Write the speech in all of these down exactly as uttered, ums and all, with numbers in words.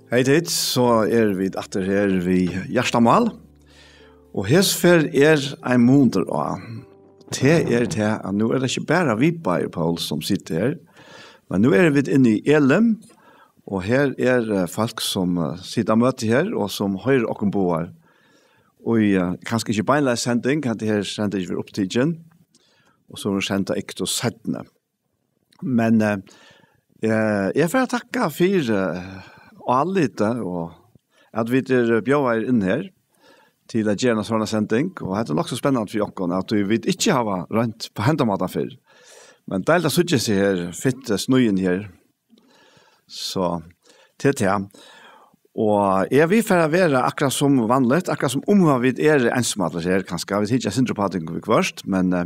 Hey tit, so eru vit aftur her við Hjartamál. Og hesa ferð er ein munur á. Tað er tað, at nú er tað ikki bara vit báðir, Poul, sum sita her, men nú eru vit inni í Elim, og her er, eh, fólk, sum, eh, sita á møti her, og sum hoyra okkum báðar. Og, eh, kanska ikki beinleiðis sending, at tað her sending verður upptikin, og so verður senda ekta seinni. Men, eh, eh, eg fari at takka fyri, eh, álitið og at vit eru bjóðaðir inn her til at gera eina sovorðna sending, og hetta er nokk so spennandi fyri okkum, at vit ikki hava roynt á henda mátan fyrr. Men deiligt at síggja seg her, fitt, eh, sníðin her. So, tað er tað. Og eg vil fara at vera akkurát sum vanligt, akkurát sum um at vit eru einsamallir her, kanska. Vit hyggja eitt sindur upp á tað viðhvørt, men, eh,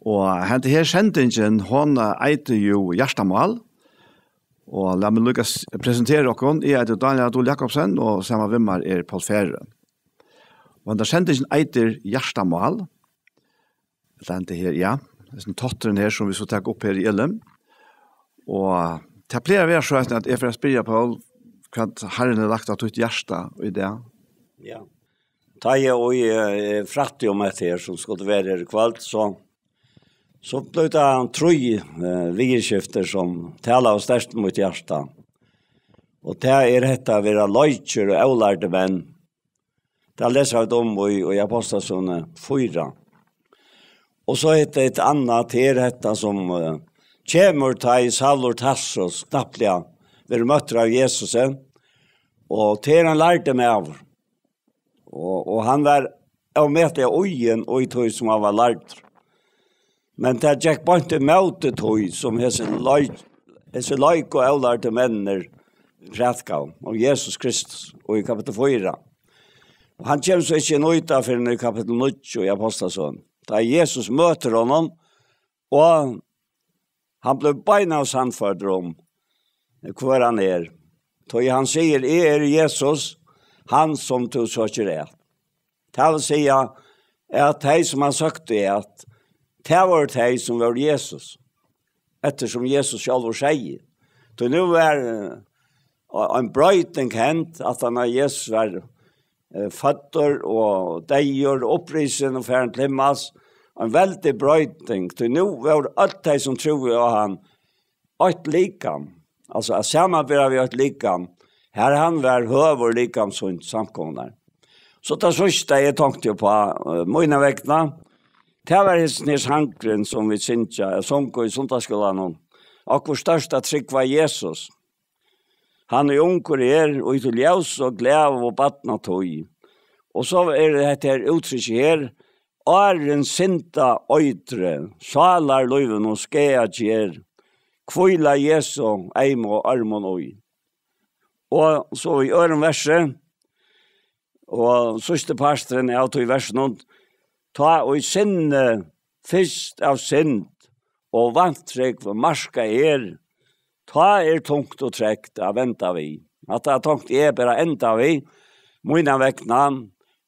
og henda her sendingin, hon, eh, eitur jú Hjartamál. Og lat meg líka s-, presentera okkum. Eg eiti Daniel Adol Jakobsen, og saman við mær er Poul Færø. Og henda sendingin eitur Hjartamál. Ella henda her, ja. Hesin tátturin her, sum vit so taka upp her í Elim. Og tað plagar at vera so, at eg fer at spyrja Poul, hvat Harrin hevur lagt á títt hjarta í dag. Ja. Tá eg og eg, eh, frætti um hetta her, sum skuldi vera her í kvøld, so, so bleiv tað trý, eh, viðurskiftir, sum talaðu sterkt um mítt hjarta. Og tað er hetta at vera leikir og ólærdir menn. Tað lesa vit um í, í Ápostlasøguni fýra. Og so er tað eitt annað, tað er hetta sum, eh, kemur, tá ið Saulur Tarsus knappliga verður møttur av Jesusi, og tað er ein lærdur maður. Og, og hann var ómetaliga íðin í tí sum hann var lærdur. Men tað gekk beint ímóti tí, sum hesi leik, hesi leik og ólærdu menninir prædikaðu um Jesus Kristus, og í kapittul fýra. Og hann kemur so ikki inn í tað fyrr enn í kapittul níggju í Ápostlasøguni. Tá Jesus møtir honum, og hann blívur beinanvegin sannførdur um, hvør hann er. Tí hann sigur: "Eg eri Jesus, hann sum tú søkir at." Tað vil siga, at tey, sum hann søkti at, tað vóru tey, sum vóru Jesus, eftir sum Jesus sjálvur segði. Tí nú var, eh, ein broyting hend, at hann, Jesus var, eh, føddur og deyður og upprisin og farin til himmals. Ein veldig broyting, tí nú vóru øll tey, sum trúðu á hann, eitt likam, altso at samanbera við eitt likam, har hann var høvur likams síns samkomunnar. So tað síðsta eg tonkti uppá, eh, mína vegna, tað var hesin her sangurin, sum vit syngja, eh, sungu í sunnudagsskúlanum. Okkurt stórt at trúgva Jesus. Hann ið ungur er, og til ljós og gleði og barnatíð. Og so er hetta her úttrykkið her: "Áðrenn synda eitri, sálarlívinum skaða ger, hvíla Jesu eymu ørmum í." Og so í øðrum versi, og síðsti parturin av tí versinum: "Tá ið sinni fyrst av synd og vantrúgv markað er, tá er tungt og tregt at venda við." Hatta er tungt, eg bara enda við, mína vegna,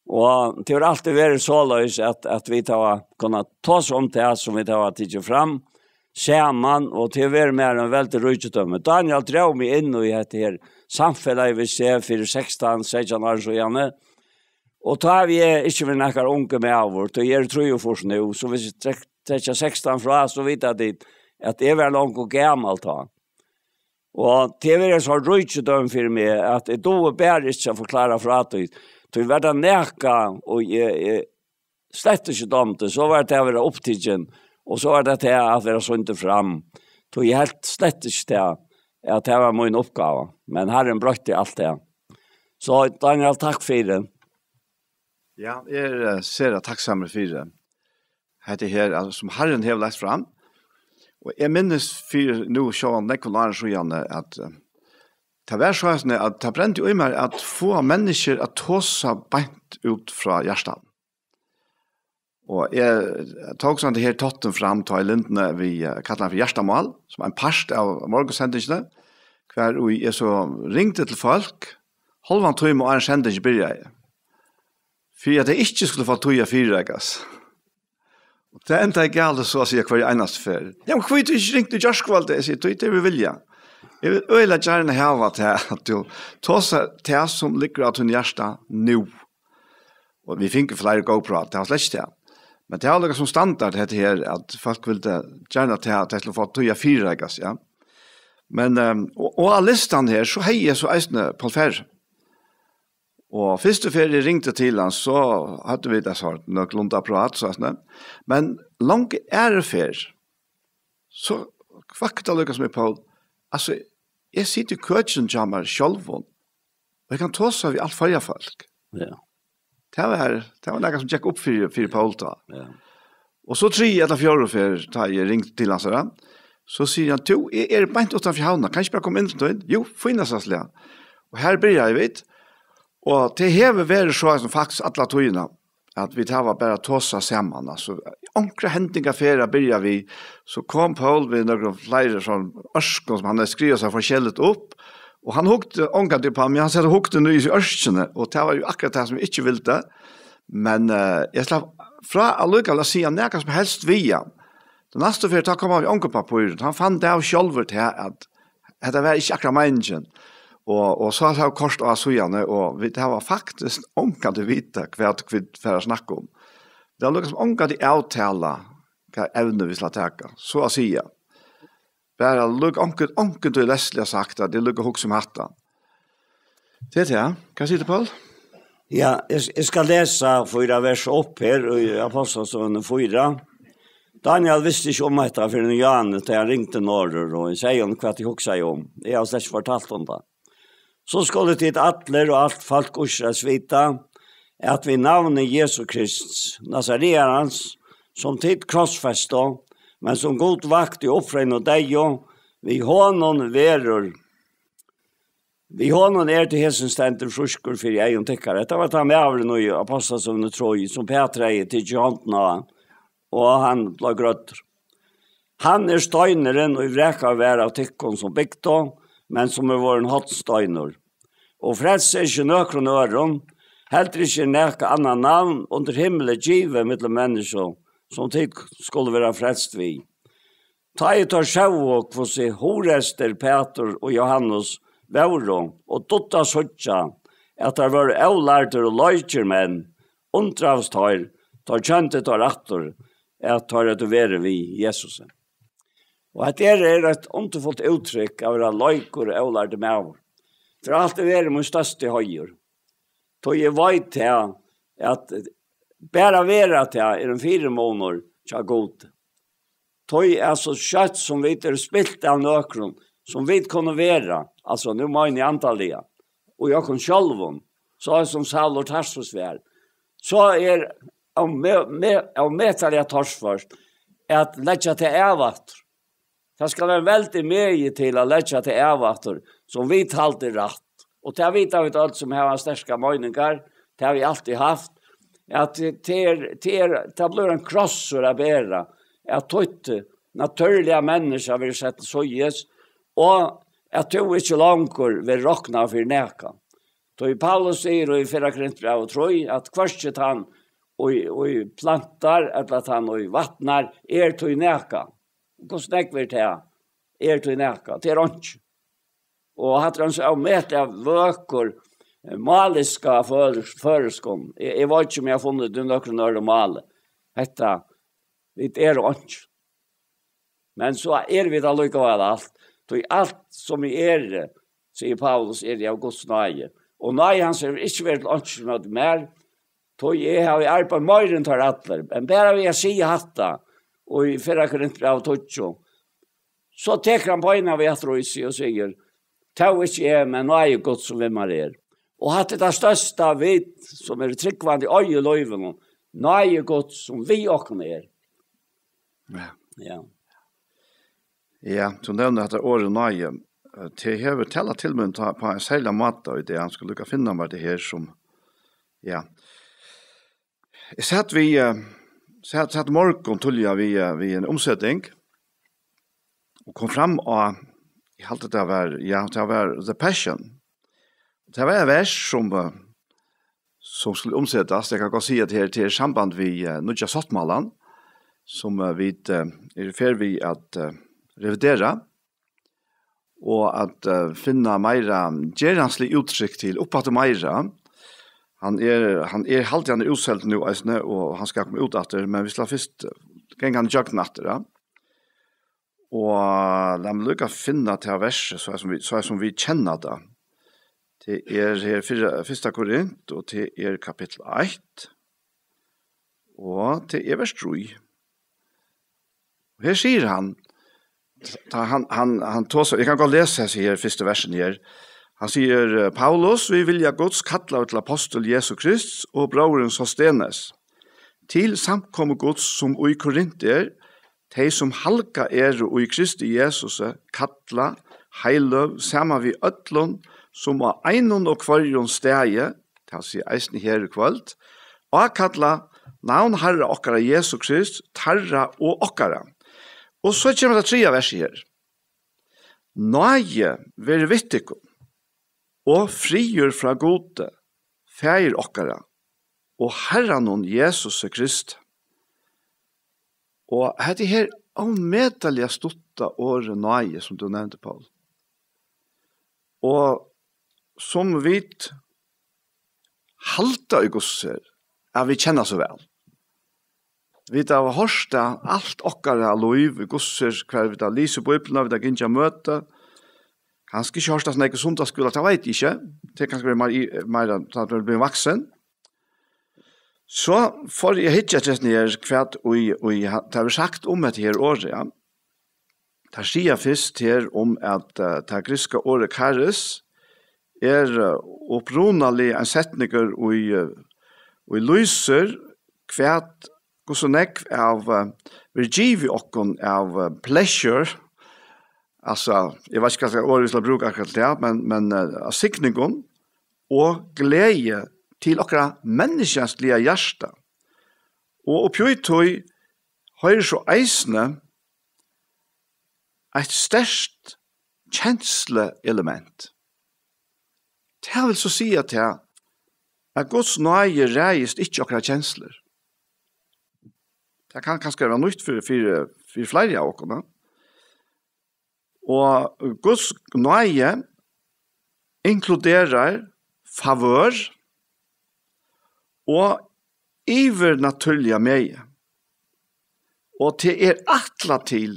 og tað hevur altíð verið soleiðis, at, at vit hava kunnað tosa um tað, sum vit hava tikið fram, saman, og tað hevur verið mær ein veldig ríkidømi. Daniel dró meg inn í hetta her samfelagið, vit sita fyri sekstan, seytjan árum síðani, og tá havi eg ikki verið nakar ungur maður, tí eg eri trýogfýrs nú, so viss eg trekk-, trekkja sekstan frá, so vita tit, at eg var longu gamal tá. Og tað hevur verið so ríkidømi fyri meg, at eg dugi bara ikki at forklára frá tí. Tí var tað nakað, og eg, eg slett ikki dámdi, so var tað at vera upptikin, og so var tað tað at vera sýndur fram. Tí eg helt slett ikki tað, at tað var mín uppgáva. Men Harrin broytti alt tað. So, Daniel, takk fyri. Ja, eg eri, eh, sera takksamur fyri hetta her, altso, sum Harrin hevur lagt fram. Og eg minnist fyri nú sjálvandi nógvum árum síðani, at, eh, tað var soleiðis, at tað brendi í mær at fáa menniskjur at tosa beint út frá hjartanum. Og eg tók so hetta her táttin fram, tá ið Lindin, vit, eh, kalla hann fyri Hjartamál, sum ein part av morgunsendingini, hvar ið eg so ringdi til fólk, hálvan tíma áðrenn sendingin byrjaði, fyri at tey ikki skuldu fáa tíð at fyrireikast. Og tað endaði galið, so at siga, hvørja einastu ferð. "Ja, men hví tú ikki ringdi í gjárkvøldið?" Eg sigi: "Tí tað er við vilja." Eg vil øgiliga gjarna hava tað, at tú tosar tað sum liggur á tínum hjarta nú. Og vit fingu fleiri góð prát, tað var slett ikki tað. Men tað var líka sum standard, hetta her, at fólk vildu gjarna ta, at tað skuldi fáa tíð at fyrireikast, ja. Men, ehm, og, og á listan her, so hevði eg so eisini Poul Ferre. Og fyrstu ferð eg ringdi til hann, so høvdu vit eitt sort nøkulunda prát, so at siga. Men langa aðru ferð, so kvakti tað líka sum í Poul. Altso, eg siti í køkinum hjá mær sjálvum, og eg kann tosa við alt Føroya fólk. Ja. Tað var, tað var nakað sum gekk upp fyri, fyri Poul tá. Ja. Og so triðju ella fjórðu ferð, tá eg ringdi til hansara, so sigur hann: "Tú, eg eri beint uttanfyri Havnar, kann eg ikki bara koma inn til tín?" "Jú, fínasta slag." Og her byrjaðu vit. Og tað hevur verið so, sum faktiskt alla tíðina, at vit hava bara tosað saman. Altso, onkra hendingarferð at byrja við, so kom Poul við nøkrum fleiri sånn ørkum sum hann hevði skrivað sær forskelligt upp, og hann hugdi ongantíð uppá meg, hann sat og hugdi niðri í ørkini, og tað var jú akkurát tað sum eg ikki vildi. Men, eh, eg slapp frá allíkavæl at siga nakað sum helst við hann. Tí næstu ferð, tá kom hann við ongum pappírum. Hann fann tað av sjálvur til at hetta var ikki akkurát meiningin. Og, og so hava vit koyrt á síðani, og vit hava faktiskt ongantíð vitað, hvat vit fara at snakka um. Vit hava líkasum ongantíð avtalað, hvat evni vit skulu taka, so at siga. Bara líka onkur, onkuntíð leysliga sagt, at eg líka hugsi um hatta. Tað er tað. Hvat sigur tú, Poul? Ja, eg, eg skal lesa fýra vers upp her í Ápostlasøguni fýra. Daniel visti ikki um hetta fyrr enn Jóhannes, tá hann ringdi norður, og eg segði honum, hvat eg hugsaði um. Eg havi slett ikki fortalt honum tað. So skulu tit allir og alt fólk Ísraels vita, at við navni Jesu Krists, Nasarearans, sum tit krossfestu, men sum Gud vakti upp frá hinum deyðu, við honum verður, við honum er til hesin stendur frískur fyri eygum tykkara. Hetta var tann maðurin í Ápostlasøguni trý, sum Pætur hevði tikið hondina á, og hann bleiv grøddur. Hann er steinurin, ið vrakað var av tykkum, sum bygdu, men sum er vorðin hornsteinur. Og frelsi er ikki nøkrum øðrum, heldur ikki er nakað annað navn undir himli givið millum menniskju, sum tit skulu vera frelst við. Tá ið teir sóu, hvussu hugreystir Pætur og Jóhannes vóru, og dugdu at síggja, at teir vóru ólærdir og leikir menn, undraðust teir, tá kendu teir aftur, at teir høvdu verið við Jesusi. Og hetta er, er eitt undurfult úttrykk at vera leikur og ólærdur maður. Fyri alt er verið mín størsti heiður. Tí eg veit tað, at bara vera tað er ein fyrimunur hjá Gud. Tí er so skjótt sum vit eru spilt av nøkrum, sum vit kunnu vera, altso, nú meini eg andaliga, og í okkum sjálvum, so er sum Saulur Tarsus var, so er óme-, me-, ómetaliga torført at leggja tað av aftur. Tað skal vera veldig megi til at leggja tað av aftur, sum vit halda er rætt. Og tað vita vit øll sum hava sterkar meiningar, tað hava vit altíð havt, at tað er, tað er, tað blívur ein krossur at bera, at títt natúrliga menniskja verður sett til síðis, og at tú ikki longur verður roknað fyri nakað. Tí Paulus sigur í fyrra Korintbrævi trý, at hvørki tann, ið, ið plantar, ella tann, ið vatnar, er tí nakað. Hvussu nógv er tað? Er tí nakað? Tað er einki. Og hatta er ein so ómetaliga vøkur, eh, máliska føroyskum. Eg, eg veit ikki, um eg havi funnið tað í nøkrum øðrum máli. Hetta, vit eru einki. Men so eru vit allíkavæl alt. Tí alt sum eg eri, sigur Paulus, eri eg av Guds náði. Og náði hans hevur ikki verið til einki móti mær, tí eg havi arbeitt meira enn teir allir. Men bara við at siga hatta, og í fyrra Korintbrævi tíggju, so tekur hann beinanvegin aftur í seg og sigur, tó ikki eg, men náði Guds, sum við mær er. Og hatta er tað størsta vit, sum eru trúgvandi, eiga í lívinum, náði Guds, sum við okkum er. Ja. Ja. Ja, tú nevnir hetta orðið náði. Eh, tað hevur talað til mín tá, á ein serligan máta, og í dag hann skuldi líka finna mær tað her sum, ja. Eg sat við, eh, sat, sat morgun tíðliga við, eh, við eina umseting, og kom fram á, eg haldi tað var, ja, tað var The Passion. Tað var eitt vers sum, eh, sum skuldi umsetast. Eg kann gott siga at her, her er samband við, eh, nýggja sáttmálan, sum, eh, vit, eh, eru í ferð við at, eh, revidera. og at, eh, finna meira gerandislig úttrykk til, uppaftur meira. Hann er, hann er, haldi hann er útseldur nú eisini, og hann skal koma út aftur, men vit skulu fyrst, eh, ganga hann ígjøgnum aftur, ja. Og lat meg líka finna tað versið, so sum vit, so sum vit kenna tað. Tað er her fyrra, fyrsta Korint, og tað er kapittul eitt, og tað er vers trý. Og her sigur hann, tá hann, hann, hann tosar, eg kann gott lesa hesi her fyrstu versini her. Hann sigur, eh, Paulus, við vilja Guds, kallaður til apostul Jesu Krists, og bróðirin Sostenes, til samkomu Guds, sum í Korint er, tey, sum halgað eru í Kristi Jesusi, kallað, heiløg, saman við øllum, sum á einum og hvørjum staði, tað vil siga eisini her í kvøld, ákalla navn Harra okkara Jesu Krist, teirra og okkara. Og so kemur tað triðja versið her. Náði veri við tykkum, og friður frá Gudi, Faðir okkara, og Harranum Jesusi Krist. Og hetta her ómetaliga stutta orðið náði, sum tú nevndi, Paul, og sum vit halda í hvussu er, at vit kenna so væl. Vit hava hoyrt tað alt okkara lív, í hvussu er, hvar vit hava lisið Bíbliuna, vit hava gingið á møti. Kanska ikki hoyrt tað so nógv í sunnudagsskúla, tað veit eg ikki. Tað er kanska verið meira, meira, tá tú er blivin vaksin. So fór eg at hyggja eftir hesum her, hvat í, í, tað verður sagt um hetta her orðið, ja. Tað siga fyrst her um, at, eh, tað grikska orðið karis er, eh, upprunaliga ein setningur, í, eh, í lýsir, hvat, hvussu nógv av, eh, verður givið okkum av, eh, pleasure, altso, eg veit ikki, hvat orð vit skal brúka akkurát til tað, men, men, eh, av signingum og gleði til okkara menniskjaliga hjarta. Og uppi í tí hoyrir so eisini eitt sterkt kensluelement. Tað vil so siga tað, at Guds náði ræðist ikki okkara kenslur. Tað kann kanska vera nýtt fyri, fyri, fyri fleiri av okkum, ja. Og Guds náði inkluderar favør og yvirnatúrliga megi. Og tað er ætlað til,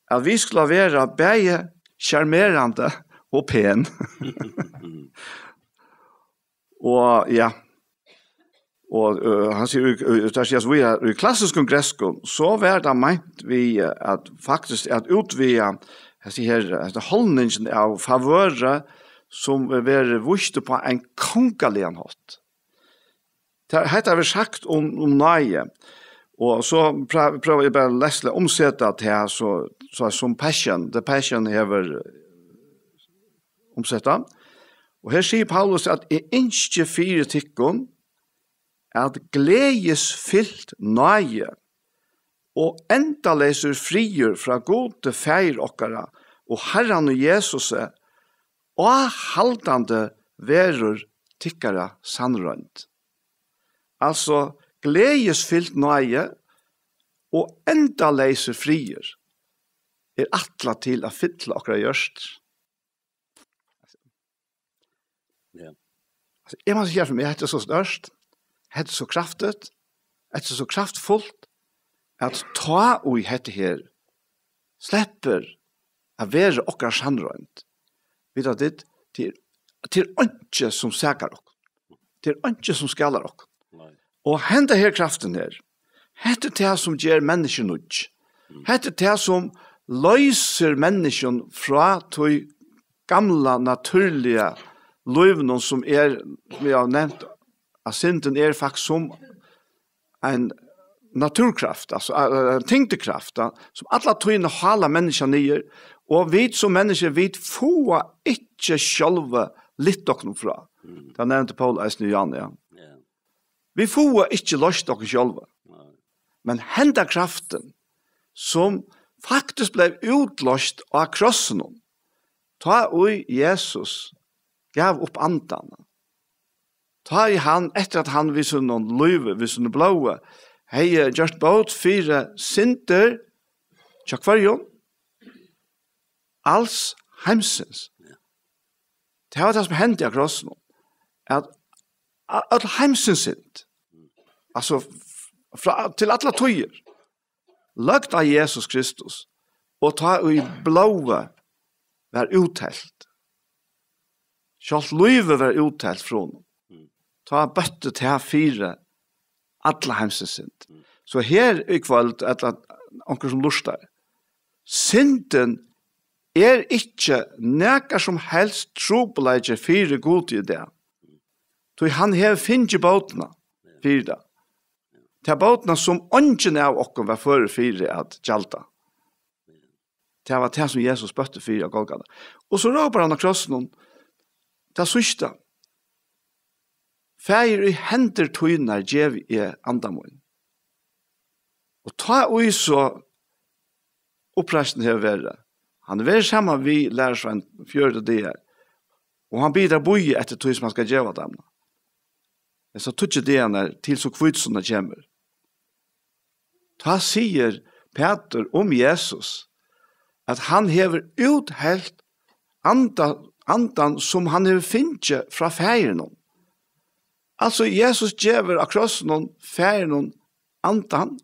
at vit skulu vera bæði sjarmerandi og pen. Og ja, og, eh, hann sigur, eh, tað sigur, í, í klassiskum grikskum, so var tað meint við, eh, at faktiskt at útviga hesi her, hesa holningin av favøri, sum verður víst upp á ein kongaligan hátt. Tað, hetta verður sagt um, um náði. Og so prøv-, prøvi eg bara lesliga umseta tað, so, so sum Passion, The Passion hevur umsett tað. Og her sigur Paulus, at eg ynski fyri tykkum, at gleðisfylt náði og endaleysur friður frá Gudi Faðir okkara og Harranum Jesusi áhaldandi verður tykkara sannroynd. Altso, gleðisfylt náði og endaleysur friður er ætlað til at fylla okkara hjørtu. Ja. Altso, eg má siga fyri meg, hetta er so stórt, hetta er so kraftigt, hetta er so kraftfult, at tá ið hetta her sleppur at vera okkara sannroynd, vita tit, tað er, tað er einki sum sakar okkum. Tað er einki sum skaðar okkum. Nei. Og henda her kraftin her, hetta er tað sum ger menniskju nýggj. Mm. Hetta er tað sum loysir menniskjum frá tí gamla, natúrliga lívinum, sum er, sum eg havi nevnt, at syndin er faktiskt sum ein natúrkraft, altso, eh, ein tyngdarkraft, ja, sum alla tíðina hálar menniskjað niður, og vit sum menniskju, vit fáa ikki sjálvi lyft okkum frá. Mm. Tað nevndi Paul eisini í Jan, ja. Ja. Vit fáa ikki loyst okkum sjálvi. Nei. Men henda kraftin, sum faktiskt bleiv útloyst á krossinum, tá ið Jesus gav upp andan, tá ið hann, eftir at hann við sínum lívi, við sínum blóði, hevði gjørt bót fyri syndir hjá hvørjum? Als heimsins. Tað var tað, sum hendi á krossinum, at a-, øll heimsins synd, altso, f-, frá, til allar tíðir, løgd á Jesus Kristus, og tá ið blóðið var úthelt, sjálvt lívið var úthelt frá honum, tá bøtti tað fyri alla heimsins synd. So her í kvøld, ella onkur sum lurtar, syndin er ikki nakar sum helst trupulleiki fyri Gudi í dag. Tí hann hevur fingið bótina fyri tað. Tað bótina, sum eingin av okkum var førur fyri at gjalda. Tað var tað, sum Jesus bøtti fyri á Golgata. Og so rópar hann á krossinum, tað síðsta: Faðir, í hendur tínar gevi eg anda mín. Og tá ið so uppreistin hevur verið, hann hevur verið saman við lærisveinunum fjøruti dagar, og hann biður teir bíða eftir tí, sum hann skal geva teimum. Hesar tíggju dagarnar, til so hvítusunnan kemur. Tá sigur Pætur um Jesus, at hann hevur úthelt anda, andan, sum hann hevur fingið frá Faðirinum. Altso, Jesus gevur á krossinum Faðirinum andan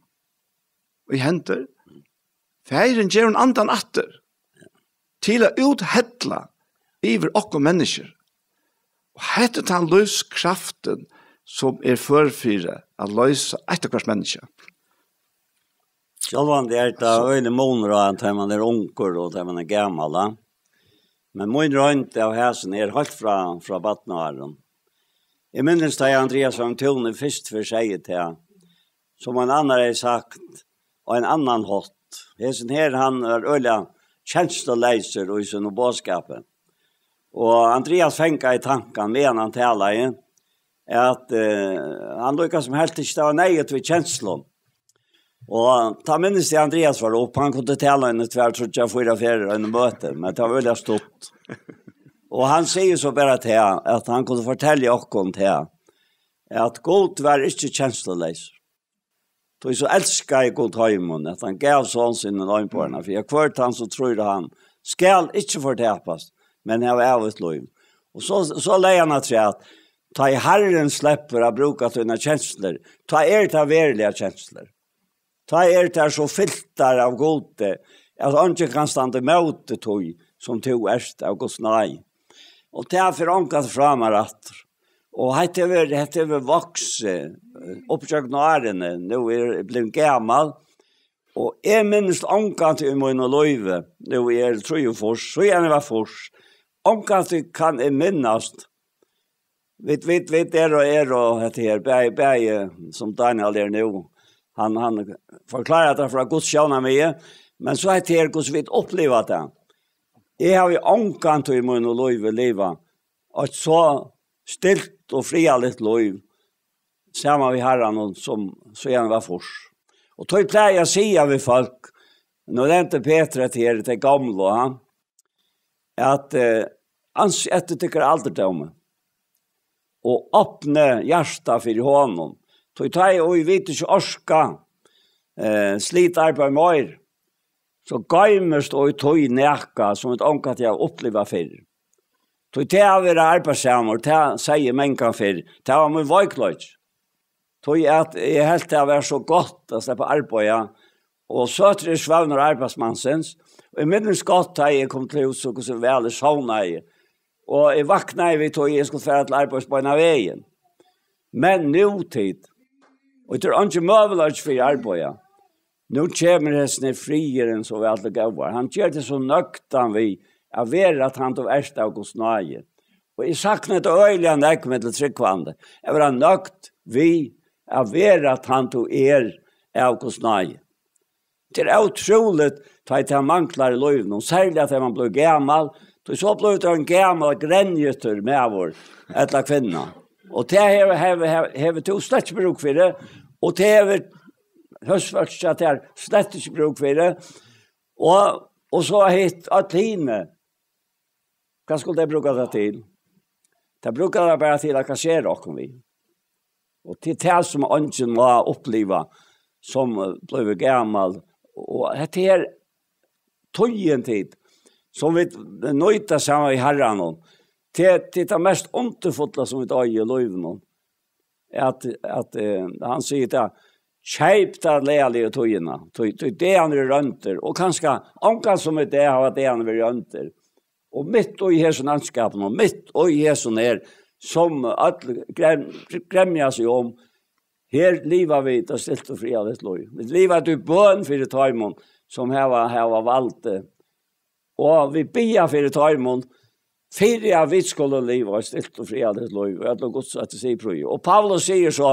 í hendur. Faðirin gevur honum andan aftur til at úthella yvir okkum menniskjur. Og hetta er tann lívskraftin, sum er før fyri at loysa eitt og hvørt menniskja. Sjálvandi er tað øgiligur munur á, tá man er ungur og tá man er gamal, a? Men mín roynd av hesum er heilt frá, frá barnaárunum. Eg minnist, tá Andrias var um túnið fyrst fyrr segði tað, sum ein annar hevði sagt, á ein annan hátt. Hesin her, hann var øgiliga kensluleysur í sínum boðskapi. Og Andrias fekk ein tanka, meðan hann talaði, at, eh, hann líka sum helt ikki, tað var neyðugt við kenslum. Og tá minnist eg, Andrias var upp, hann kundi tala eina tvær, tríggjar, fýra ferðir á einum møti, men tað var øgiliga stutt. Og hann sigur so bara til, at hann kundi fortelja okkum til, at Gud var ikki kensluleysur. Tí so elskaði Gud heimin, at hann gav son sín hin einborna, fyri at hvør tann, sum trýr á hann, skal ikki fortapast, men hava ævigt lív. Og so, so legði hann afturat: Tá ið Harrin sleppur at brúka tínar kenslur, tá eru tað veruligar kenslur. Tá eru tær so fyltar av Gudi, at eingin kann standa ímóti tí, sum tú ert av Guds náði. Og tað fer ongantíð frá mær aftur. Og hetta hevur, hetta hevur vaksið, eh, upp gjøgnum árini. Nú er eg blivin gamal, og eg minnist ongantíð í mínum lívi, nú eg eri trýogfýrs, síðan eg var fýrs, ongantíð kann eg minnast. Vit, vit, vit eru og eru, og hetta her, bæði, bæði, sum Daniel er nú, hann, hann forklárar tað frá Guds sjónarmiði, men so hetta her, hvussu vit uppliva tað. Eg havi ongantíð í mínum lívi livað eitt so stilt og friðarligt lív saman við Harranum, sum síðan eg var fýrs. Og tí plagi eg at siga við fólk, nú nevndi Petur hetta her, tey gomlu, ha, at, eh, ansið eftir tykkara aldurdómi og opnið hjartað fyri honum. Tí tá ið vit ikki orka, eh, slitarbeiði meir, so goymist í tí nakað, sum vit ongantíð hava upplivað fyrr. Tí tað at vera arbeiðssamur, tað segði eg mangan fyrr, tað var mín veikleiki. Tí at eg helt, tað var so gott at sleppa arbeiða, og so er svøvnur arbeiðsmansins. Og eg minnist gott, tá eg kom til hús, og hvussu væl eg sovnaði. Og eg vaknaði við tí, eg skuldi fara til arbeiðis beinan vegin. Men nú, tit, og tað er eingin møguleiki fyri at arbeiða. Nú kemur hesin her friðurin, so væl til góðar. Hann ger teg so nøgdan við at vera tann tú ert av Guds náði. Og eg sakni tað øgiliga nógv millum trúgvandi, at vera nøgd við at vera tann tú er av Guds náði. Tað er ótrúligt, tá ið tað manglar í lívinum, serliga tá man blívur gamal, tí so blívur tú ein gamal grenjutur maður ella kvinna. Og tað hevur, hevur, hevur, hevur tú slett ikki brúk fyri, og tað hevur húsfólk hjá tær slett ikki brúk fyri. Og, og so hitt, øll hini, hvat skulu tey brúka tað til? Tey brúka tað bara til at kassera okkum við. Og til tað, sum eingin má uppliva, sum, eh, blívur gamal. Og hetta her, tíðin, tit, sum vit nýta saman við Harranum. Tað, tað er tað mest undurfulla, sum vit eiga í lívinum. At, at, eh, hann sigur tað, keyp ta lagligu tíðina, tí, tí dagarnir eru óndir, og kanska ongan sum í dag hava dagarnir verið óndir. Og mitt í hesum landskapinum, og mitt í hesum her, sum øll grem-, gremja seg um, her liva vit eitt stilt og friðarligt lív. Vit liva í bøn fyri teimum, sum hava, hava valdið. Og vit biðja fyri teimum, fyri at vit skulu liva eitt stilt og friðarligt lív, og øllum Guds at siga prøv. Og Paulus sigur so,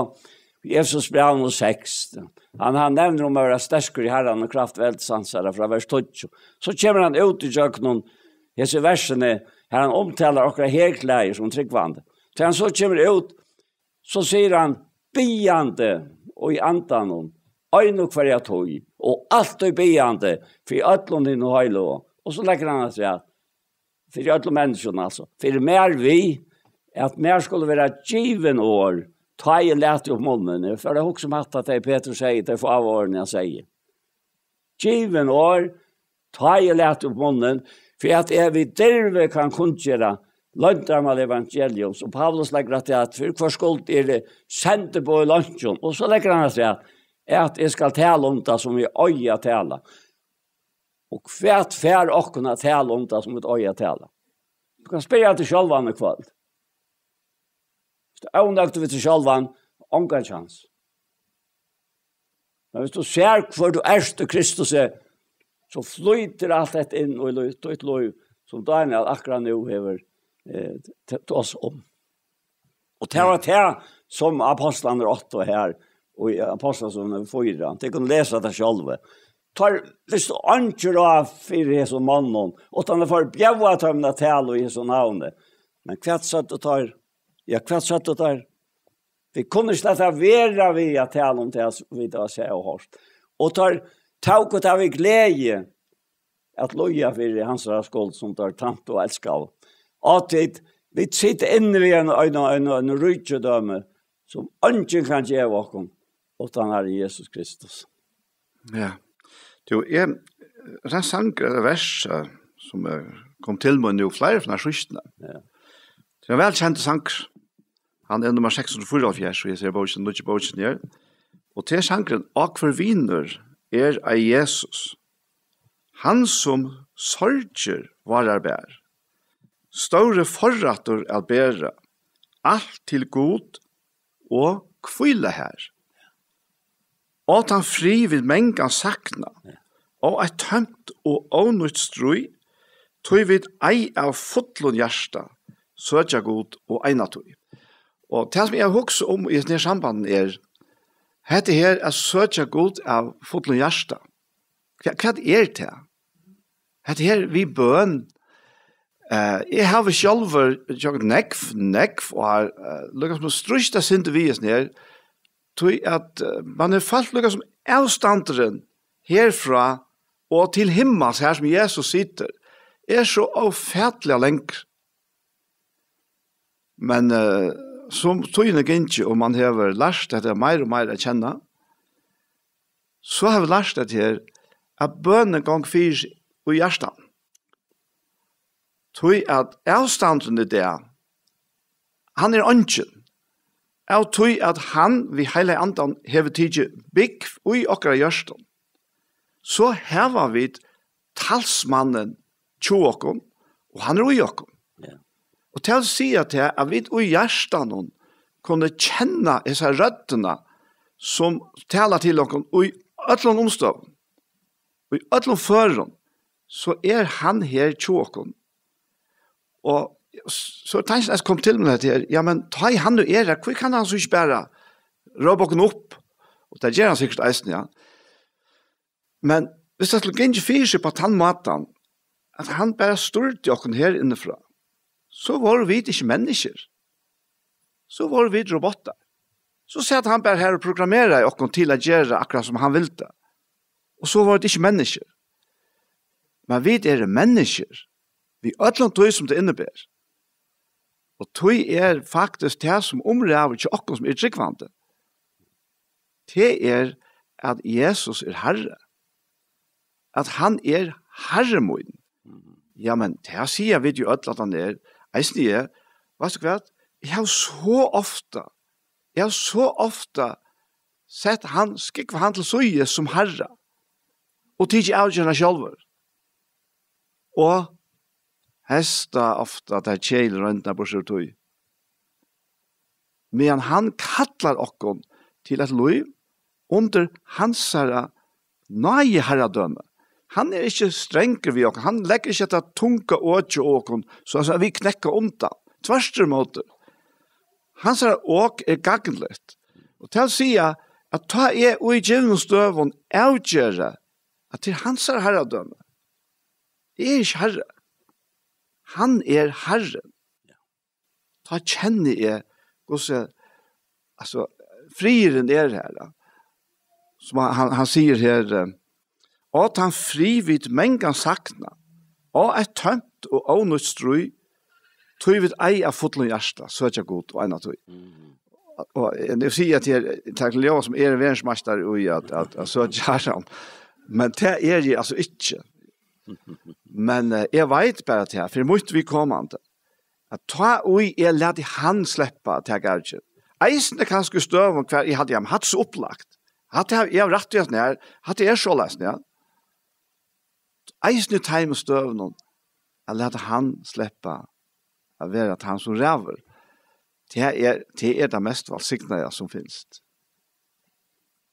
í Efesusbrævinum seks, hann, hann nevnir um at vera sterkur í Harranum og kraft velds hansara frá vers tíggju. So kemur hann út í gjøgnum hesi versini, har hann umtalar okkara herklæðir sum trúgvandi. Tá hann so kemur út, so sigur hann, biðjandi og í andanum, ein og hvørja tíð, og altíð biðjandi fyri øllum hinum heilagu. Og so leggur hann afturat, fyri øllum menniskjum, altso. Fyri mær við, at mær skulu vera givin orð, tá eg lati upp munnin. Eg fari at hugsa um hatta, tað Petrus segði, tey fáu orðini hann segði. Givin orð, tá eg lati upp munnin, fyri at eg við dirvi kann kunngera loyndarmál evangeliums. Og Paulus leggur afturat, fyri hvørs skuld eg eri sendiboði í leinkjum. Og so leggur hann afturat, at eg skal tala um tað, sum eg eigi at tala. Og hvat fær okkum at tala um tað, sum vit eiga at tala? Tú kanst spyrja teg sjálvan í kvøld. Viss tú ert ónøgdur við teg sjálvan, ongan kjans. Men viss tú sær, hvør tú ert í Kristus, so flýtur alt hetta inn í lív, títt lív, sum Daniel akkurát nú hevur, eh, t-, tosað um. Og tað var tað, sum ápostlarnir áttu her, og í Ápostlasøguni fýra. Tit kunnu lesa tað sjálvi. Teir vistu einki ráð fyri hesum monnum, uttan at fara bjóða teimum at tala í Jesu navni. Men hvat søgdu teir? Ja, hvat søgdu teir? Vit kunnu ikki lata vera við at tala um tað, sum vit hava sæð og hoyrt. Og teir tóku tað við gleði, at líða fyri hansara skuld, sum teir tæntu og elskaðu. Og tit, vit sita inni við ein, ein, ein, ein ríkidømi, sum eingin kann geva okkum, uttan Harrin Jesus Kristus. Ja. Tú, eg, tað er ein sangur, ella vers, eh, sum, eh, kom til meg nú fleiri, fleiri sýstina. Ja. Tað er ein væl kendur sangur. Hann er nummar seks hundrað og fýraoghálvfjerðs, og eg sigi bókin, nýggju bókin her. Og tað er sangurin, Á, hvør vinur er ei Jesus, hann sum sorgir várar ber, stóri forrættur at bera, alt til Gud og hvíla har. Og tann frið vit mangan sakna, og eitt tømt og ónýtt stríð, tí vit ei av fullum hjarta søkja Gud og eina tíð. Og tað, sum eg havi hugsað um í hesum her sambandinum, er, hetta her at søkja Gud av fullum hjarta, hva, hvat er tað? Hetta her við bøn, eh, eg havi sjálvur gjørt nógv, nógv, og har, eh, líka sum stríðst eitt sindur við hesum her, tí at, eh, man hevur følt líka sum avstandurin herfrá og til himmals, her sum Jesus situr, er so ófatiliga langur. Men, eh, sum tíðin er gingin, og man hevur lært hetta meir og meir at kenna, so havi eg lært hetta her, at bønin gongur fyri seg í hjartanum. Tí at avstandurin í dag, hann er eingin. Av tí at hann við Heilaga Andan hevur tikið búgv í okkara hjørtum, so hava vit talsmannin hjá okkum, og hann er í okkum. Ja. Og tað vil siga tað, at vit í hjartanum kunnu kenna hesa røddina, sum talar til okkum í øllum umstøðum, í øllum førum, so er hann her hjá okkum. Og s-, so er tankin, at kom til meg hetta her, ja, men tá ið hann nú er her, hví kann hann so ikki bara rópa okkum upp? Og tað ger hann sikkurt eisini, ja. Men viss tað skuldi gingið fyri seg á tann mátan, at hann bara stýrdi okkum her innifrá, so vóru vit ikki menniskjur. So vóru vit robottar. So sat hann bara her og programmeraði okkum til at gera akkurát sum hann vildi. Og so vóru vit ikki menniskjur. Men vit eru menniskjur. Við øllum tí sum tað inniber. Og tí er faktiskt tað, sum umræður hjá okkum, sum er trúgvandi, tað er, at Jesus er Harri. At hann er Harri mín. Mhm. Ja, men tað siga vit jo øll, at hann er. Eisini eg. Veitst tú hvat? Eg havi so ofta, eg havi so ofta sett hann, skúgvað hann til síðu sum harra og tikið avgerðina sjálvur. Og hesta ofta tær keðiligu royndirnar burtur úr tí. Meðan hann kallar okkum til eitt lív undir hansara náði harradømi. Hann er ikki strangur við okkum. Hann leggur ikki hetta tunga okið á okkum, so at vit knekka undan. Tvørturímóti. Hansara ok er gagnligt. Og tað vil siga, at tá eg í givnum støðum avgeri, at tað er hansara harradømi. Eg eri ikki harri. Hann er Harrin. Tá kenni eg, hvussu, altso, friðurin er her, da. Sum hann, hann, hann sigur her, eh, "Á, tann frið vit mangan sakna, á, eitt tómt og ónýtt stríð, tí vit ei av fullum hjarta søkja Gud og eina tíð." Og, eh, nú sigi eg at her, tað er Leo, sum er verðsmeistari í at, at, at søkja Harran. Men tað er eg altso ikki. Men, eh, eg veit bara tað, fyri mítt viðkomandi, at tá ið eg lati hann sleppa at taka avgerð, eisini kanska í støðum hvar eg haldi, ja, men hatta er so upplagt, hatta havi eg rætt í, at nær, hatta er soleiðis, ja. Eisini í teimum støðunum, at lata hann sleppa at vera tann sum ræður, tað er, tað er tað mest vælsignaða sum finst.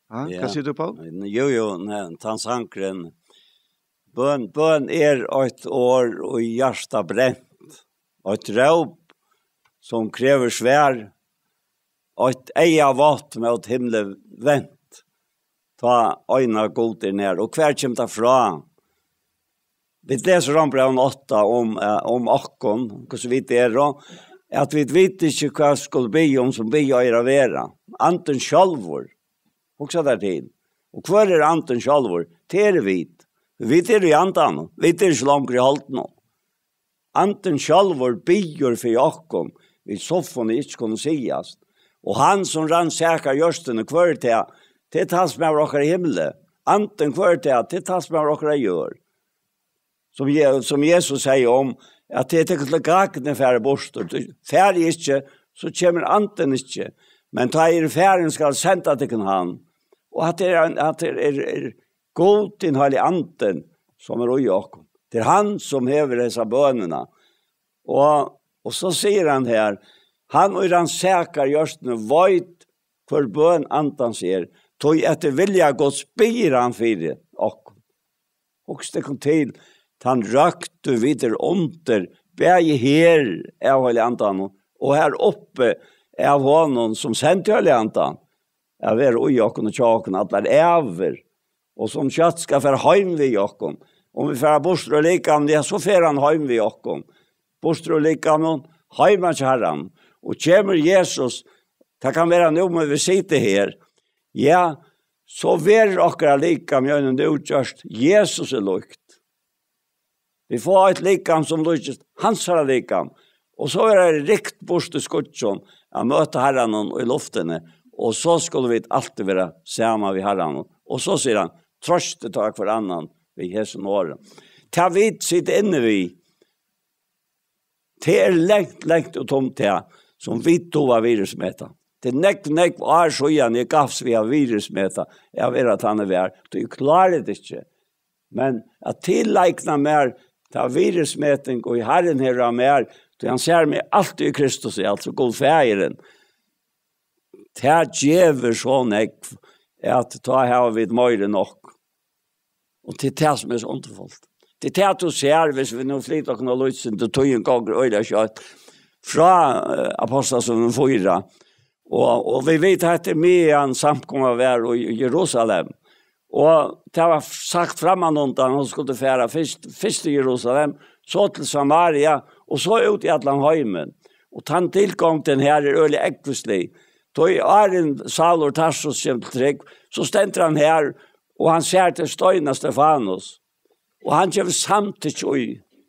Ha, Ja. Hvat sigur tú, Pól? Jú, jú, nei, tann sangurin. Bøn, bøn er eitt orð og hjarta brent. Eitt róp sum krevur svar. Eitt eygavátt mót himli vent. Tá eina Gud er nær. Og hvar kemur tað frá? Vit lesa Rómbrævið átta um, eh, um okkum, hvussu vit eru, at vit vita ikki, hvat skulu biðja um, sum biðja eigur at vera. Andin sjálvur, hugsa tær til. Og hvør er Andin sjálvur? Tað eru vit. Vit eru í Andanum. Vit eru ikki longur í holdinum. Andin sjálvur biður fyri okkum, vit sum ikki kunnu sigast. Og hann sum rannsakar hjørtuni, hvør er tað? Tað er talsmaður okkara í himli. Andin, hvør er tað? Tað er talsmaður okkara á jørð. Sum Je-, sum Jesus segði um, at tað er tykkum til gagn at fara burtur. Farið ikki, so kemur andin ikki. Men tá eg eri farin, skal eg senda tykkum hann. Og at tað er ein, at tað er, er Gud, hin heilagi andin, sum er í okkum. Tað er hann sum hevur hesa bønina. Og, og so sigur hann her, hann ið rannsakar hjørtuni veit, hvør bøn andans er, tí eftir vilja Guds biður hann fyri okkum. Hugsið tykkum til, tann røktu vit eru undir, bæði her av Heilaga Andanum og har uppi av honum, sum sendi Heilaga Andan at vera í okkum og hjá okkum allar ævir, og sum skjótt skal fara heim við okkum. Um vit fara burtur úr likamum, ja, so fer hann heim við okkum. Burtur úr likamum, heim hjá Harranum. Og kemur Jesus, tað kann vera nú, men vit sita her. Ja, so verður okkara likam í einum nú gjørt Jesus er líkt. Vit fáa eitt likam sum líkist hansara likam. Og so er tað ríkt burtur í skýggjum at møta Harranum í luftini. Og so skulu vit altíð vera saman við Harranum. Og so sigur hann, troystið tá hvør annan við hesum orðum. Tað vit sita inni við, tað er langt, langt út um tað, sum vit duga at virðismeta. Tað er nógv, nógv ár síðan eg gavst við at virðismeta, at vera tann eg var, tí eg klári tað ikki. Men at tileigna mær ta virðismeting, og Harrin hevur av mær, tí hann sær meg altíð í Kristus, er altso Gud Faðirin. Tað gevur so nógv, at tá hava vit meira enn nokk. Og tað er tað sum er so undurfult. Tað er tað tú sær, viss vit nú flyta okkum av lítið, tíðin gongur øgiliga skjótt, frá, eh, Ápostlasøguni fýra. Og, og vit vita at tað er meðan samkoman var í Jerusalem. Og tað var sagt frammanundan, hon skuldi fara fyrst, fyrst til Jerusalem, so til Samaria, og so út í allan heimin. Og tann tilgongdin her er øgiliga ógvuslig. Tá áðrenn Saul úr Tarsus kemur til trúgv, so stendur hann her, og hann sær til steina Stefanus. Og hann gevur samtykki í,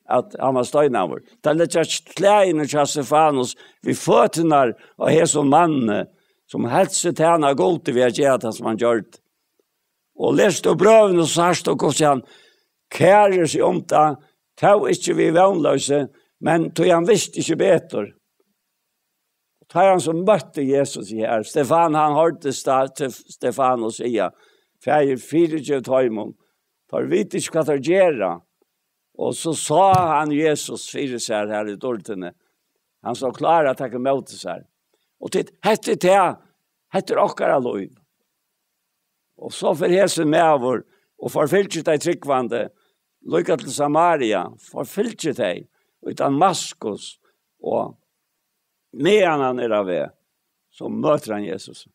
at hann var steinaður. Teir leggja klæðini hjá Stefanus við føturnar á hesum manni, sum helt seg tæna Gudi við at gera tað, sum hann gjørdi. Og lesur tú brøvini, so sært tú, hvussu hann kerir seg um tað, Tó ikki við vónloysi, men tí hann visti ikki betur. Og tá hann so møtti Jesus her, Stefan, hann hoyrdi sta-, til Stefanus siga: "Faðir, fyrigev teimum, teir vita ikki, hvat teir gera." Og so sá hann Jesus fyri sær her í dýrdini. Hann sá klár at taka ímóti sær. Og tit, hetta er tað, hetta er okkara lív. Og so fer hesin maður og forfylgir tey trúgvandi, líka til Samaria, forfylgir tey í Damaskus, og meðan hann er á veg, so møtir hann Jesus.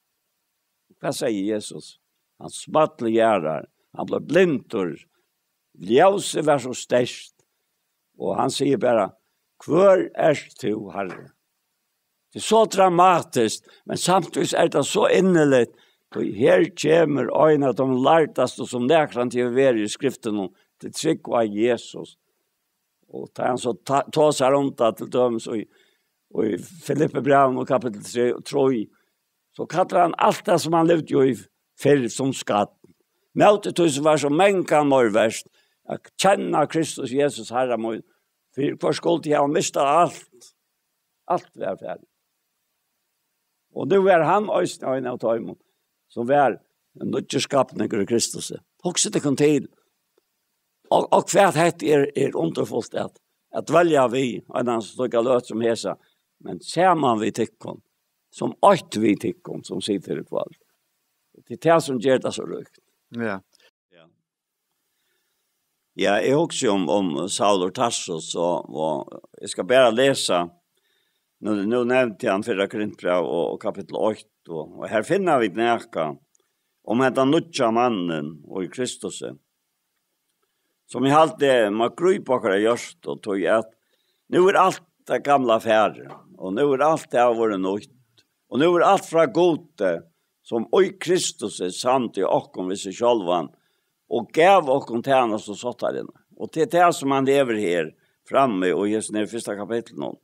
Hvat sigur Jesus? Hann small í jarðar, hann bleiv blindur, ljósið var so sterkt, og hann sigur bara: "Hvør ert tú, Harri?" Tað er so dramatiskt, men samtíðis er tað so inniligt, tí her kemur ein av teimum lærdastu, sum nakrantíð hevur verið í skriftunum, til trúgv á Jesus. Og tá hann so ta-, tosar um tað, til dømis í, í Filippibrævinum, kapittul trý, trý, so kallar hann alt tað, sum hann livdi í fyrr, sum skatt, móti tí, sum var so mangan meir vert, at kenna Kristus Jesus, Harra mín, fyri hvørs skuldi eg hava mistað alt. Alt var farið. Og nú var hann eisini ein av teimum, sum var ein nýggjur skapningur í Kristusi. Hugsið tykkum til. Og, og hvat hetta er, er undurfult at, at dvelja við, ein annan slíka løtu sum hesa, men saman við tykkum, sum eitt við tykkum, sum situr í kvøld. Tað er tað, sum ger tað so ríkt. Ja. Ja. Ja, eg hugsi um, um Saul úr Tarsus, og, og eg skal bara lesa. Nú, nú nevndi hann fyrra Korintbræv og, og kapittul eitt, og, og her finna vit nakað um henda nýggja mannin í Kristusi, sum eg haldi má grípa okkara hjørtu, tí at nú er alt tað gamla farið, og nú er alt tað vorðið nýtt, og nú er alt frá Gudi, sum í Kristusi samdi okkum við seg sjálvan, og gav okkum tænastu sáttarinnar. Og til tað, sum hann hevur her frammi í hesum her fyrsta kapitlinum.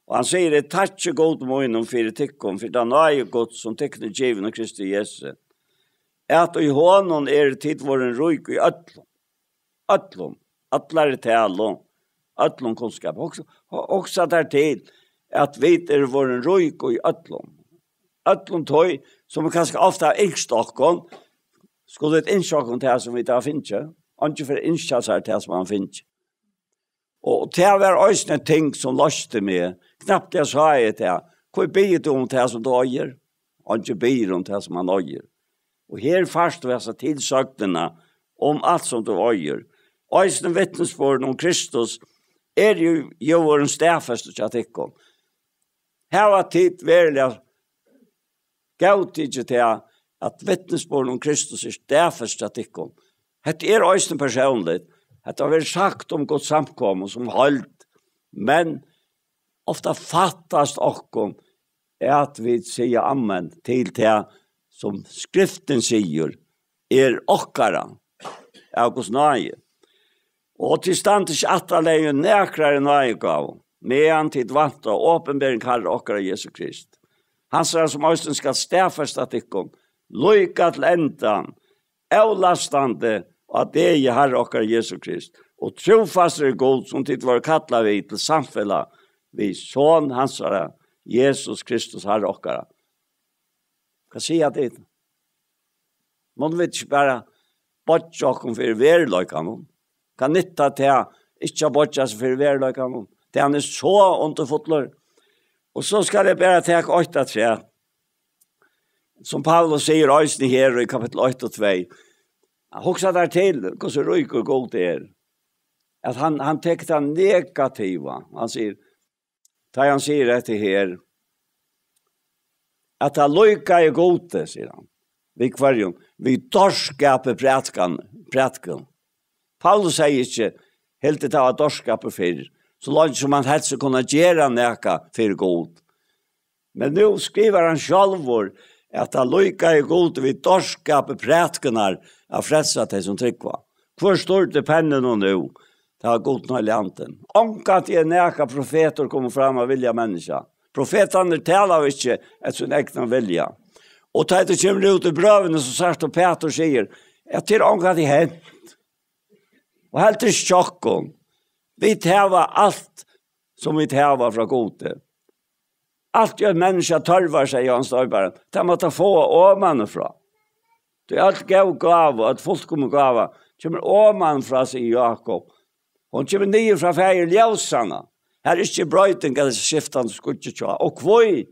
Og hann sigur: "Eg takki Gud mínum fyri tykkum, fyri ta náði Guds, sum tykkum er givin í Kristi Jesu, at í honum eru tit vorðin rík í øllum, øllum, allari talu, øllum kunnskapi." Hugsa, hu-, hugsa tær til, at vit eru vorðin rík í øllum. Øllum tí, sum vit kanska ofta hava ynskt okkum, skulu vit ynskja okkum tað, sum vit hava fingið. Eingin fer at ynskja sær tað, sum hann fingið. Og tað var eisini eitt ting, sum loysti meg. Knappliga sá eg tað. Hví biður tú um tað, sum tú eigur? Eingin biður um tað, sum hann eigur. Og her fært tú hesa tilsøgnina um alt, sum tú eigur. Eisini vitnisburðin um Kristus er jú, jú vorðin staðfestur hjá tykkum. Hava tit veruliga góðtikið tað, at vitnisburðin um Kristus er staðfest hjá tykkum? Hetta er eisini persónligt. Hetta verður sagt um Guds samkomu sum heild, men ofta fattast okkum, at vit siga amen til tað, sum Skriftin sigur er okkara av Guds náði. Og tit standa ikki aftarlegin í nakrari náðigávu, meðan tit vænta opinbering Harra okkara Jesu Krist. Hansara, sum eisini skal staðfesta tykkum, líka til endan, avlastandi á degi Harra okkara Jesu Krist. Og trúfastur er Gud, sum tit vóru kallað við til samfelag við Son hansara, Jesus Kristus, Harra okkara. Hvat siga tit? Munnu vit ikki bara boyggja okkum fyri veruleikanum? Hvat nyttar tað ikki at boyggja seg fyri veruleikanum? Tað, hann er so undurfullur. Og so skal eg bara taka eitt afturat, sum Paulus sigur eisini her í kapittul eitt og tvey. Hugsa tær til, hvussu ríkur Gud er. At hann, hann tekur tað negativa. Hann sigur, tá hann sigur hetta her, at tað líkaði Gudi, sigur hann, við hvørjum? Við dárskapi prætkan-, prætkum. Paulus segði ikki, hildi tað var dárskapur fyrr, so leingi sum hann helt seg kunna gera nakað fyri Gud. Men nú skrivar hann sjálvur, at tað líkaði Gudi við dárskapi prætkunar at frelsa tey, sum trúgva. Hvør stýrdi penninum nú? Tað var Gud, Heilagi Andin. Ongantíð er nakar profetur komin fram av vilja menniskja. Profetarnir talaðu ikki eftir sín egna vilja. Og tá tað kemur út í brøvini, so sært tú Pætur sigur, at tað er ongantíð hent. Og heldur ikki hjá okkum. Vit hava alt sum vit hava frá Gudi. Alt eitt menniskja tørvar, segði Jóhannes Doyparin, tað má tað fáa omanífrá. Tí øll góð gáva, øll fullkomin gáva, kemur omanífrá, sigur Jákup. Hon kemur niður frá Faðir ljósanna. Har er ikki broyting ella skiftandi skuggi hjá. Og hví?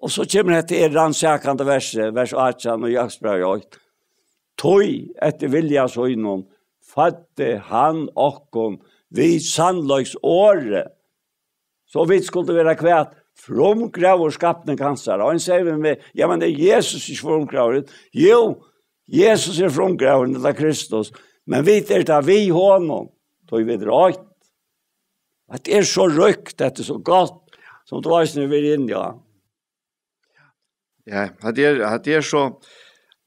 Og so kemur hetta her rannsakandi versið, vers átjan í Jákupsbrævi eitt. Tí eftir vilja sínum føddi hann okkum við sannleiks orði, so vit skuldu vera hvat? Frumgróður skapning hansara. Og ein segði við meg: "Ja, men er Jesus ikki frumgróðurin?" Jú, Jesus er frumgróðurin, ella Kristus. Men vit eru tað við honum, tí vit eru eitt. At er so ríkt, at er so gott, sum tú eisini vil inn, ja. Ja, at er, at er so,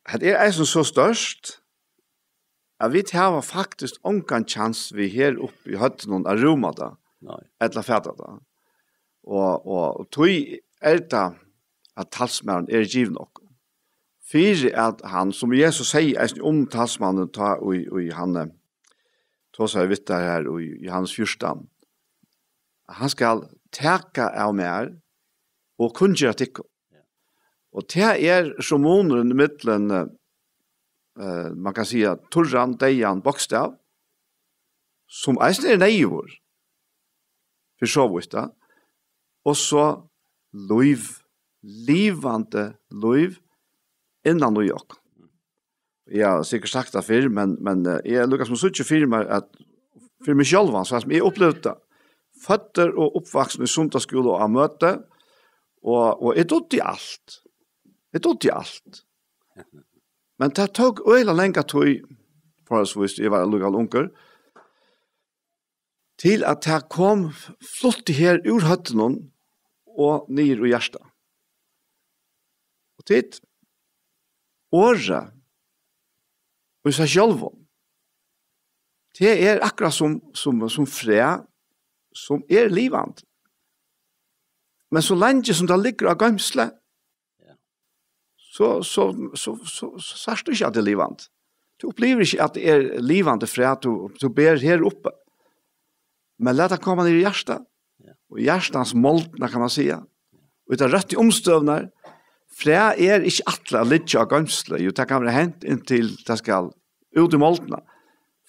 at er eisini so størst, at vit hava faktiskt ongan kjans við her uppi í høvdinum at rúma tað, Nei. Ella fata tað. Og, og, og tí er tað, at talsmaðurin er givin okkum. Fyri at hann, sum Jesus segði eisini um talsmannin, tá í, í hann, eh, tosaði við tær her í Jóhannes fjúrtan, hann skal taka av mær og kunngera tykkum. Og tað er so munurin millum, eh, eh, man kann siga, turran, deyðan, bókstav, sum eisini er neyðugur, fyri so vítt, ja. Og so lív, livandi lív innan í okkum. Eg havi sikkurt sagt tað fyrr, men, men eh, eg lukka sum síggja fyri mær at, fyri meg sjálvan, so sum eg upplivdi tað, føddur og uppvaksin í sunnudagsskúla og á møti, og, og eg dugdi alt. Eg dugdi alt. Men tað tók øgiliga langa tíð, forholdsvis, eg var líka ungur, til at tað kom, flutti her úr høvdinum og niður í hjartað. Og tit, orðið í seg sjálvum, tað er akkurát sum, sum, sum fræ, sum er livandi. Men so leingi sum tað liggur á goymslu, Ja. so, so, so, so, so sært tú ikki at tað er livandi. Tú upplivir ikki at tað er livandi fræ, tú, tú ber her uppi. Men lat tað koma niður í hjartað. Ja. Og hjartans moldna, kann man siga. Og í tær røttu umstøðurnar, fræ er ikki ætlað at liggja á goymslu. Jú, tað kann vera hent inntil tað skal út í moldina.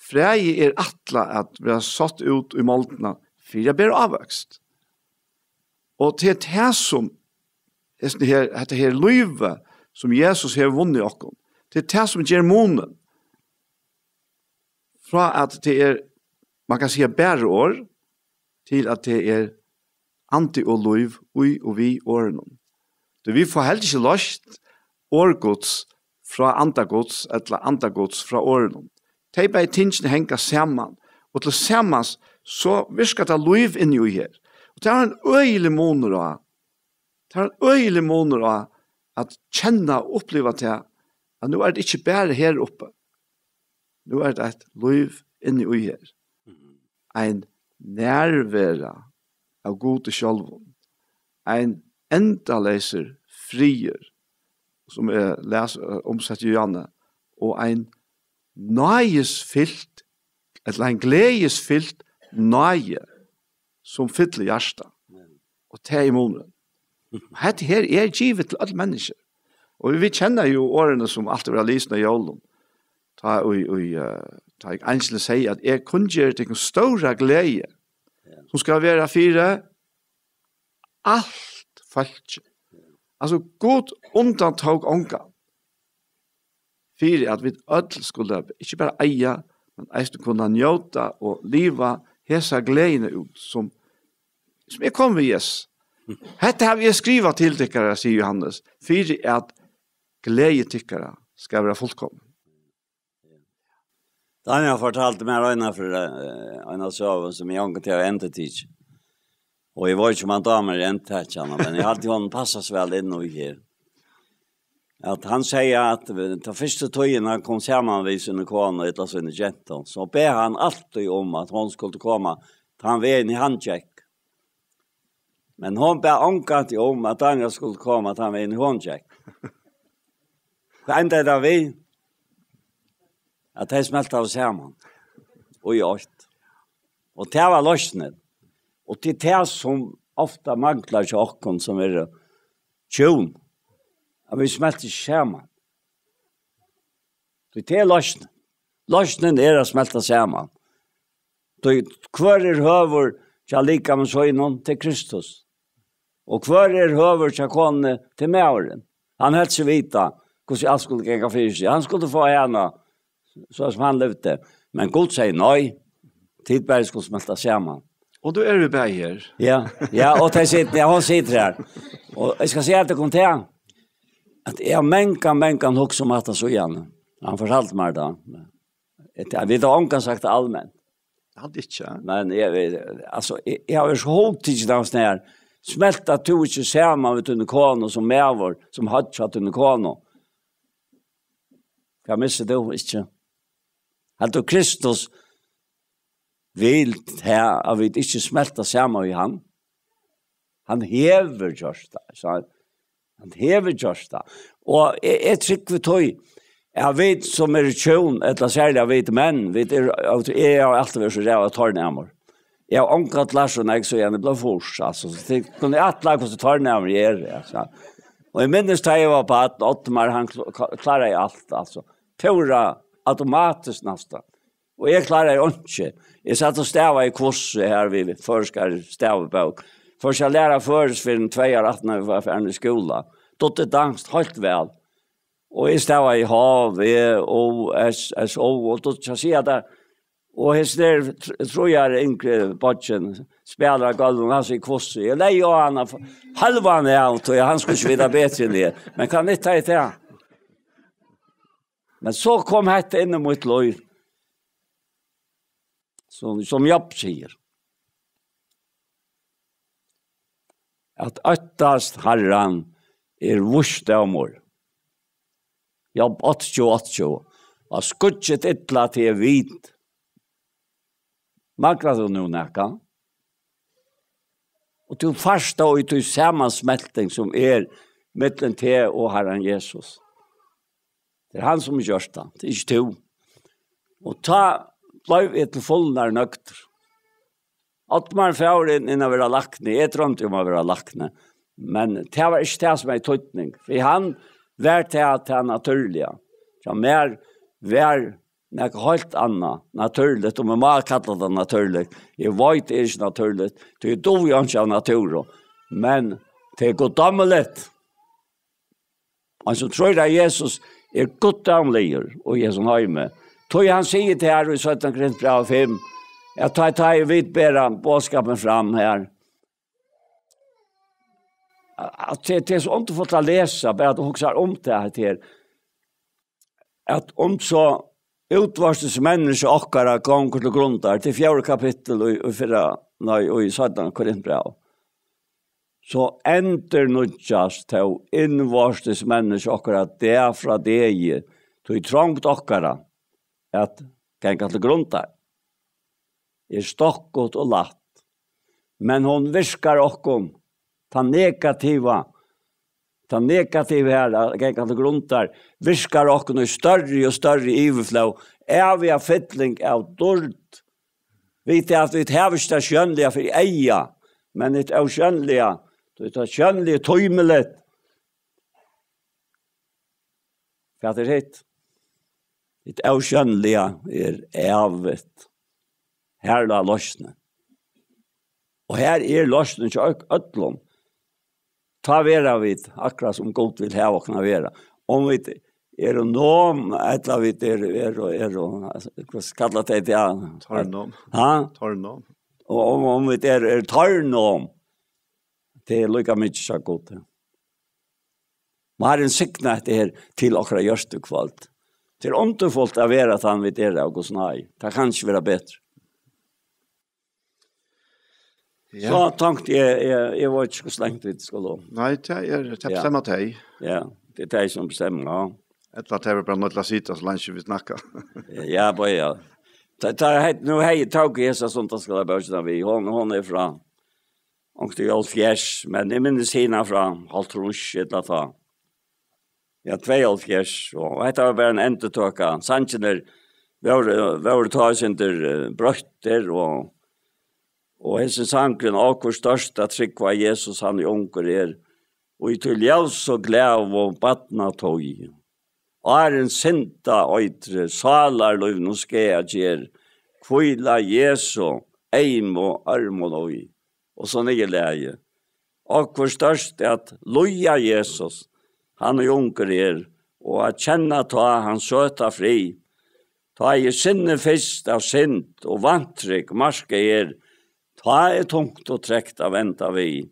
Fræið er ætlað at vera sátt út í moldina fyri at bera ávøkst. Og til tað sum, hesin her, hetta her lívið, sum Jesus hevur vunnið okkum, til tað sum ger munin, frá at tað er, man kann siga, bara orð, til at tað er andi og lív í og við orðunum. Tí vit fáa heldur ikki loyst orð Guds frá anda Guds ella anda Guds frá orðunum. Tey bæði tingini hanga saman, og til samans so virkar tað lív inni í her. Og tað er ein øgiligur munur á, tað er ein øgiligur munur á at kenna og uppliva tað, at nú er tað ikki bara her uppi. Nú er tað eitt lív inni í her. Ein nærvera av Gudi sjálvum. Ein endaleysur friður, sum eg las, eh, umsett í Johanne, og ein náðisfylt, ella ein gleðisfylt náði, sum fyllir hjartað. Og tað er munurin. Hetta her er givið til øll menniskju. Og vit kenna jú orðini, sum altíð verða lisin á jólum. Tá í, í, eh, tá eg eingilin segði, at eg kunngeri tykkum stóra gleði, Ja. Sum skal vera fyri alt fólki. Altso, Gud undantók ongan, fyri at vit øll skulu ikki bara eiga, men eisini kunna njóta og liva hesa gleðina út, sum, sum er komin við Jesus. Hetta havi eg skrivað til tykkara, sigur Jóhannes, fyri at gleði tykkara skal vera fullkomin. Daniel fortaldi mær eina ferð, eh, eina søgu sum eg ongantíð havi endurtikið. Og eg veit ikki, um hann dámar at endurtaka hana, men eg haldi, hon passar so væl inn í her. At hann segði at, eh, ta fyrstu tíðina hann kom saman við síni konu ella síni gentu, so bað hann altíð um, at hon skuldi koma tann vegin, hann gekk. Men hon bað ongantíð um, at Daniel skuldi koma tann vegin, hon gekk. Hvat endaði tað við? At tey smeltaðu saman. Og í eitt. Og tað var loysnin. Og til tað sum ofta manglar hjá okkum, sum eru hjún, at vit smelta ikki saman. Tí tað er loysnin. Loysnin er at smelta saman. Tí hvør er høvur hjá likamum sínum? Til Kristus. Og hvør er høvur hjá konuni? Til maðurin. Hann helt seg vita, hvussu alt skuldi ganga fyri seg. Hann skuldi fáa hana, so sum hann livdi. Men Gud segði nei. Tit bara skulu smelta saman. Og nú eru vit bæði her. Ja, ja, og tey sita, ja, hon situr her. Og eg skal siga at tað kom til, at eg har mangan, mangan hugsað um hatta síðan. Hann fortaldi mær tað. At vit hava ongan sagt tað alment. Hann ikki. Men eg, eg, altso, eg, eg havi verið so hugtikin av sånn her, smelta tú ikki saman við tíni konu sum maður, sum høvd hjá tíni konu? Hvat missir tú ikki? Heldur Kristus vil tað, at vit ikki smelta saman við hann? Hann hevur gjørt tað, so hann, hann hevur gjørt tað. Og eg, eg trúgvi tí, at vit sum eru hjún, ella serliga vit menn, vit eru, eg havi altíð verið so ræðuliga tornæmur. Eg havi ongantíð lært so nógv, so eg bleiv fýrs, altso. So tit kunnu ætla, hvussu tornæmur eg eri, altso. Og eg minnist, tá eg var barn, Oddmar, hann kl-, kláraði alt, altso. Púra automatiskt næstan. Og eg kláraði einki. Eg sat og stavaði í hvussu her við føroyskari stavibók. Fyrst at læra føroyskt fyrr enn tvey ár aftan at eg var farin í skúla. Dugdi danskt heilt væl. Og eg stavaði H, V, O, S, S, O, og dugdi at siga tað. Og hesin der tr-, trý ára yngri beiggin spælir á gólvinum, hann sigur hvussu. Eg legði á hann, halvaði hann av, tí hann skuldi ikki vita betri enn eg. Men hvat nyttar tað? Men so kom hetta inn í mítt lív, sum, sum Job sigur, at óttast Harran er vísdómur. Job áttaogtjúgu, áttaogtjúgu. Og skýggið illa til vit. Manglar tú nú nakað? Og tú fært tó í tí samansmelting sum er millum teg og Harran Jesus. Tað er hann sum hevur gjørt tað, tað er ikki tú. Og tá bleiv eg til fulnar nøgdur. Oddmar fór inn, inn at vera lækni, eg droymdi um at vera lækni. Men tað var ikki tað sum hevði týdning. Fyri hann var tað tað natúrliga. Hjá mær var nakað heilt annað, natúrligt, um eg má kalla tað natúrligt. Eg veit, tað er ikki natúrligt, tí eg dugi einki av natúru, men tað er guddómligt. Hann sum trýr á Jesus er guddómligur í hesum heimi. Tí hann sigur tað her í seinna Korintbrævi fimm, at tá, tá ið vit bera boðskapin fram her, at tað, tað er so undurfult at lesa, bara at hugsa um tað her, at um so útvortis menniskja okkara gongur til grundar, til fjórða kapittul í, í fyrra, nei, í seinna Korintbræv, so endurnýggjast tó innvortis menniskja okkara dag frá degi, tí trongd okkara at ganga til grundar er stokkut og lætt, men hon virkar okkum, tað negativa, tað negativa her, at ganga til grundar, virkar okkum í størri og størri yvirflóð, æviga fylling av dýrd. Vit, at vit hava ikki tað sjónliga fyri eyga, men hitt ósjónliga, tí tað sjónliga er tímiligt. Hvat er hitt? Hitt ósjónliga er ævigt. Her lá loysnin. Og her er loysnin hjá øk-, øllum. Tá verða vit akkurát sum Gud vil hava okkum at vera. Um vit eru nom, ella vit eru, eru, eru, hvussu kalla tey tað? Tornom. Ha? Tornom. Og um, um vit eru, eru tornom, tað er líka mikið hjá Gudi. Má Harrin signa hetta her til okkara hjørtu í kvøld. Tað er undurfult at vera tann vit eru av Guds náði. Tað kann ikki vera betri. Ja. So tonkti eg, eg, eg veit ikki hvussu langt vit skulu. Nei, tað er, tað Ja. bestemma tey. Ja, tað er tey sum bestemma, ja. Ella tey eru bara nødt til at sita so leingi vit snakka. Ja, bara ja. Ta, ta, hei, nú hei, tók eg hesa sunnudagsskúlabókina við. Hon, hon er frá onkuntíð hálvfjerðs, men eg minnist hina frá hálvtrýss ella tá. Ja, tveyoghálvfjerðs, og hetta var bara ein endurtøka. Sangirnir vóru, vóru tá eitt sindur, eh, broyttir, og Og hesin sangurin, á, hvør stórt at trúgva Jesus, hann ið ungur er, og í tí ljós og gleði og barnatíð. Áðrenn synda eitri, sálarlív nú skaða ger, hvíla Jesu eymu ørmum í. Og so niðurlagið. Og hvør stórt at lýða Jesus, hann ið ungur er, og at kenna tá hann søta frið. Tá eg sinni fyrst av synd og vantrygg marka er, tá er tungt og trekt at venda við.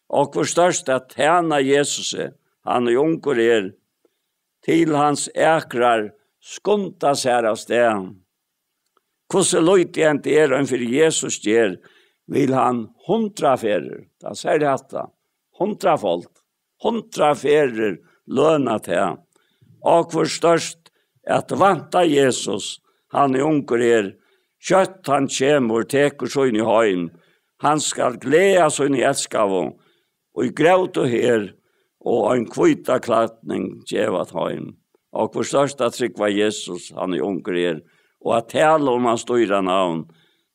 Og hvør stórt at tæna Jesusi, hann ið ungur er, til hans akrar skunda sær av stað. Hvussu lítið enn tað er, ein fyri Jesus ger, vil hann hundrað ferðir, tað sær hatta, hundraðfold, hundrað ferðir løna tað. Og hvør stórt at vænta Jesus, hann ið ungur er, skjótt hann kemur, tekur síni heim, hann skal gleða síni elskaðu, í grót og her, og ein hvíta klædning geva teim. Og hvør stórt at trúgva Jesus, hann ið ungur er, og at tala um hans dýra navn,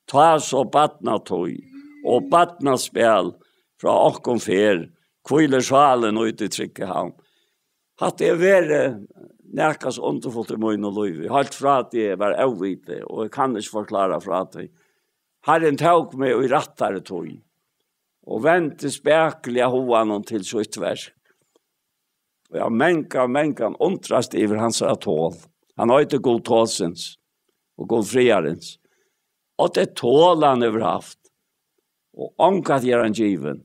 tá so barnatíð og barnaspæl frá okkum fer, hvílir sálin í tí tryggu havn. Hatta er verið nakað so undurfult í mínum lívi, heilt frá tí eg var óviti, og eg kann ikki forklára frá tí. Harrin tók meg í rættari tíð og vendi spakuliga huganum til sítt verk. Og eg havi mangan, mangan undrast yvir hansara tol. Hann eitur Gud tolsins og Gud friðarins. Og tað tol hann hevur havt. Og ongantíð er hann givin.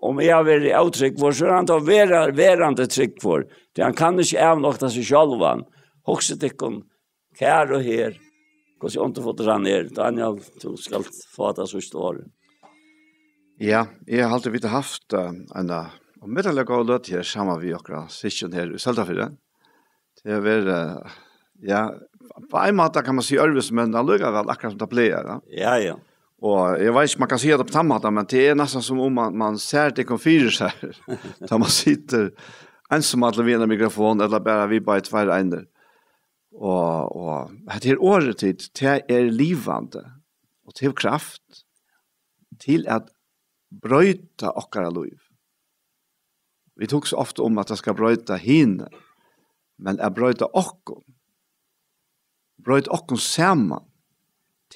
Um eg havi verið ótrúgvur, so er hann tá vera-, verandi trúgvur. Tí hann kann ikki avnokta seg sjálvan. Hugsið tykkum, kæru her, hvussu undurfullur hann er. Daniel, tú skalt fáa tað síðsta orðið. Ja, eg haldi, vit hava havt, eh, eina, eh, ómetaliga góða løtu her saman við okkara systkin her í Søldarfirði. Tað hevur verið, eh, ja, á ein máta kann man siga øðrvísi, men allíkavæl akkurát sum tað plagar, ja. Ja, ja. Og eg veit ikki, man kann siga tað á tann mátan, men tað er næstan sum um man, man sær tykkum fyri sær, tá man situr einsamallur við eina mikrofon, ella bara við bara tveir einar. Og, og hetta her orðið tit, tað er livandi, og tað hevur kraft til at broyta okkara lív. Vit hugsa ofta um, at tað skal broyta hini, men at broyta okkum, broyta okkum saman,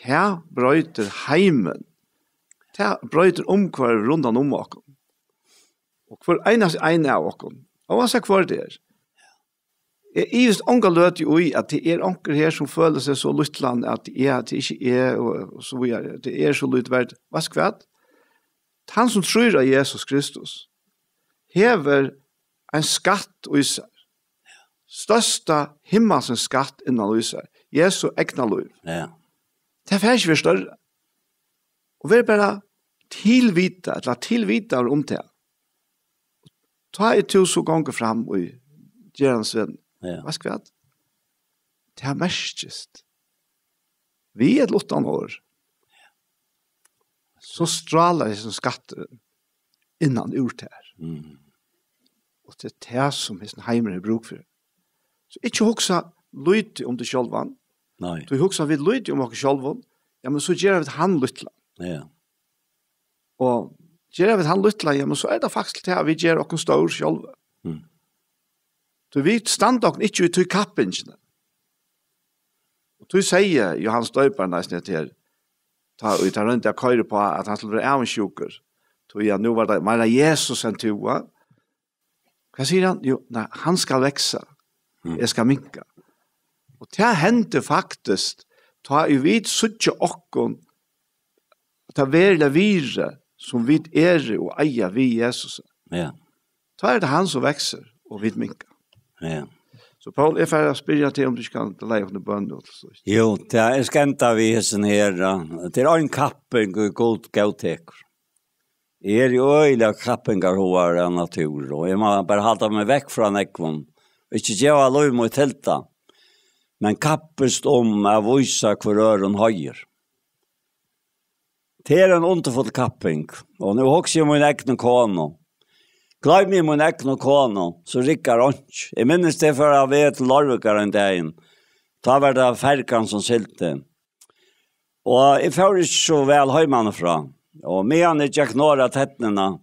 tað broytir heimin, tað broytir umhvørvið rundan um okkum. Og hvør einasti ein av okkum, óansett hvør tað er, eg ivist onga løtu í, at tað er onkur her, sum følir seg so lítlan, at eg, at tað ikki er, og, og so víðari. Tað er so lítið vert. Veitst hvat? Tann, sum trýr á Jesus Kristus, hevur ein skatt í sær. Størsta himmalsins skatt innan í sær. Jesu egna lív. Ja. Tað fer ikki verið størri. Og ver bara tilvita, ella tilvitaður um tað. Tá er tú so gongur fram í gerandisvegnum. Ja. Veitst hvat? Tað merkist. Við ella uttan orð. So strálar hesin skatturin innan úr tær. Mm. Og tað er tað, sum hesin heimur hevur brúk fyri. So ikki hugsa lítið um teg sjálvan. Nei. Tú hugsa vit lítið um okkum sjálvum, ja, men so gera vit hann lítlan. Ja. Og gera vit hann lítlan, ja, men so er tað faktiskt tað, at vit gera okkum stór sjálv. Mm. Tí vit standa okkum ikki í tí kappingini. Og tí segði Jóhannes Doyparin eisini hetta her, tá ið teir royndu at koyra upp á, at hann skuldi vera avundsjúkur. Tí at nú var tað meira Jesus enn tú, va? Hvat sigur hann? Jú, nei, hann skal vaksa, mm, eg skal minka. Og tað hendir faktiskt, tá ið vit síggja okkum, tað veruliga virði, sum vit eru og eiga við Jesus. Ja. Tá er tað hann, sum vaksur, og vit minka. Ja. So, Poul, eg fari at spyrja teg, um tú ikki kanst leiða okkum í bøn nú til síðst. Jú, tað er skemmt við hesin her, ja. Tað er ein kapping, og Gud góðtekur. Eg eri øgiliga kappingarhugaður av natúr, og eg má bara halda meg vekk frá nógvum, og ikki geva lív mítt til tað, men kappist um at vísa hvør øðrum heiður. Tað er ein undurfull kapping, og nú hugsi eg um mína egnu konu. Gloymi eg mína egnu konu, so riggar einki. Eg minnist, eg fór av veg til Leirvíkar ein dagin. Tá var tað ferjan, sum sigldi. Og eg fór ikki so væl heimanífrá. Og meðan eg gekk norður á ternurnar,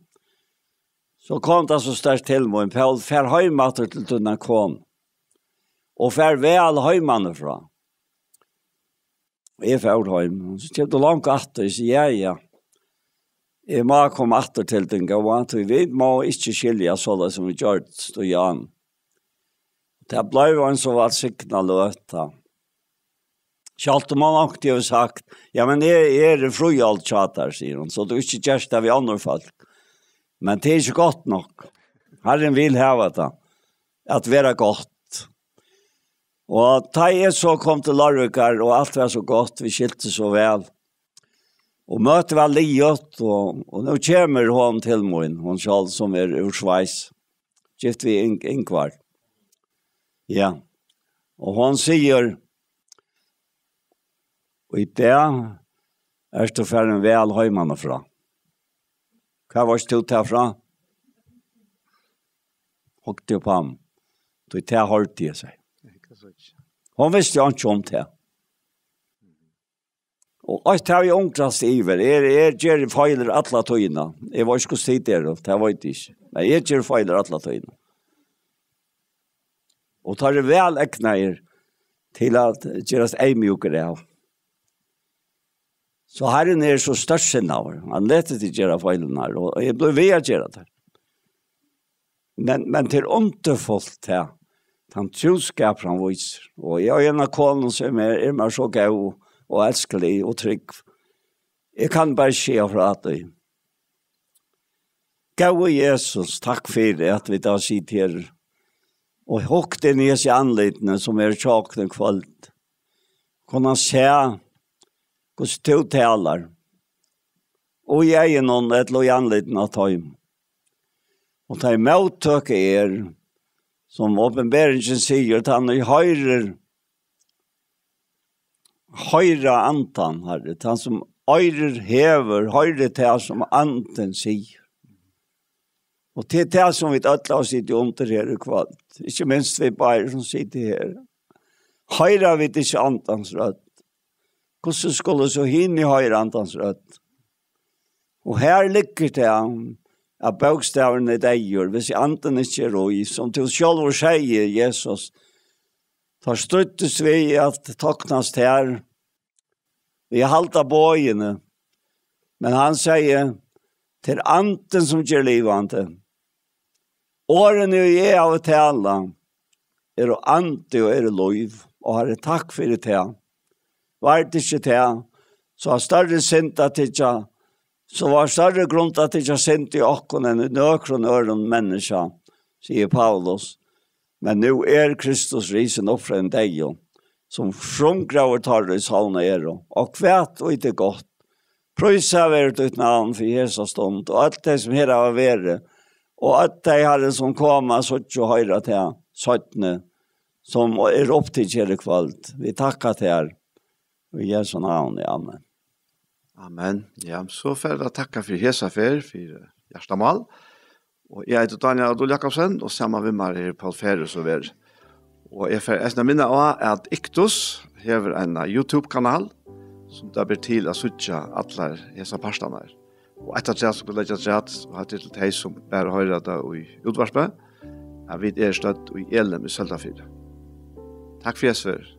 so kom tað so sterkt til mín: Poul, far heim aftur til tína konu, og far væl heimanífrá. Eg fór heim. Hon sigur: "Kemur tú langt aftur?" Eg sigi: "Ja, ja. Eg má koma aftur til tín, góða, tí vit má ikki skilja soleiðis sum vit gjørdu, Stían." Tað bleiv ein so vælsignað løta. Sjálvt um hon onkuntíð hevur sagt: "Ja, men eg, eg eri fríhald hjá tær," sigur hon, "so tú ikki gert tað við onnur fólk." Men tað er ikki gott nokk. Harrin vil hava tað, at vera gott. Og tá eg so kom til Leirvíkar, og alt var so gott, vit skiltu so væl. Og møtið var liðugt, og, og nú kemur hon til mín, hon sjálv sum er úr Sveis. Gift við Ing-, Ingvar. Ja. Og hon sigur: "Og í dag ert tú farin væl heimanífrá." Hvar varst tú tað frá? Hugdi upp á hann. Tí tað hoyrdi eg seg. Hon visti jo ikki um tað. Og eitt havi eg undrast yvir. Eg, eg geri feilir alla tíðina. Eg veit ikki hvussu tit eru, tað veit eg ikki. Men eg geri feilir alla tíðina. Og tá eru væl egnaðir til at gerast eyðmjúkur av. So Harrin er so stórsinnaður. Hann letur teg gera feilirnar, og eg blívi við at gera tað. Men, men tað er undurfult, tað, tann trúskapur hann vísir. Og eg havi eina konu sum er, er mær so góð og elskalig og trúgv. Eg kann bara siga frá tí. Góði Jesus, takk fyri at vit hava sitið her og hugt inn í hesi andlitini sum eru hjá okkum í kvøld. Kunna sæð, hvussu tú talar, og í eygunum ella í andlitinum á teimum. Og tá ið móttøka er, sum opinberingin sigur, tann ið hoyrir, hoyra andan, Harri, tann sum oyrir hevur, hoyrir tað sum andin sigur. Og til tað sum vit øll hava sitið undir her í kvøld, ikki minst vit báðir sum sita her, hoyra vit ikki andans rødd, hvussu skulu so hini hoyra andans rødd? Og her liggur tað, at bókstavurin er deyður, hvis andin ikki er í, sum tú sjálvur segði, Jesus, tá stríddist við at toknast her, við at halda boðini. Men hann segði: "Tað er andin, sum ger livandi. Orðini, ið eg havi talað, eru andi og eru lív." Og Harri, takk fyri tað. Var tað ikki tað, so var størri synd at tyggja, so var størri grund at tyggja synd í okkum enn í nøkrum øðrum menniskja, sigur Paulus. Men nú er Kristus risin upp frá hinum deyðu, sum frumgróður teirra, ið sovnað eru. Og hvat í tað gott. Prísað verður títt navn fyri hesa stund, og øll tey, sum her hava verið, og øll tey, Harri, sum koma at síggja og hoyra tað seinni, sum er upptikið her í kvøld. Vit takka tær í Jesu navni. Amen. Amen. Ja, so fari eg at takka fyri hesa ferð, fyri hjartamál. Og eg eiti Daniel Adol Jakobsen, og saman við mær er Poul Ferris og ver. Og eg fari eisini at minna á, at Iktus hevur ein YouTube-kanal, sum tað ber til at síggja allar hesar partarnar. Og eitt afturat, sum kann leggja afturat, og hatta er til tey, sum bara hoyra tað í útvarpi, at vit eru stødd í Elim í Søldarfirði. Takk fyri hesa ferð.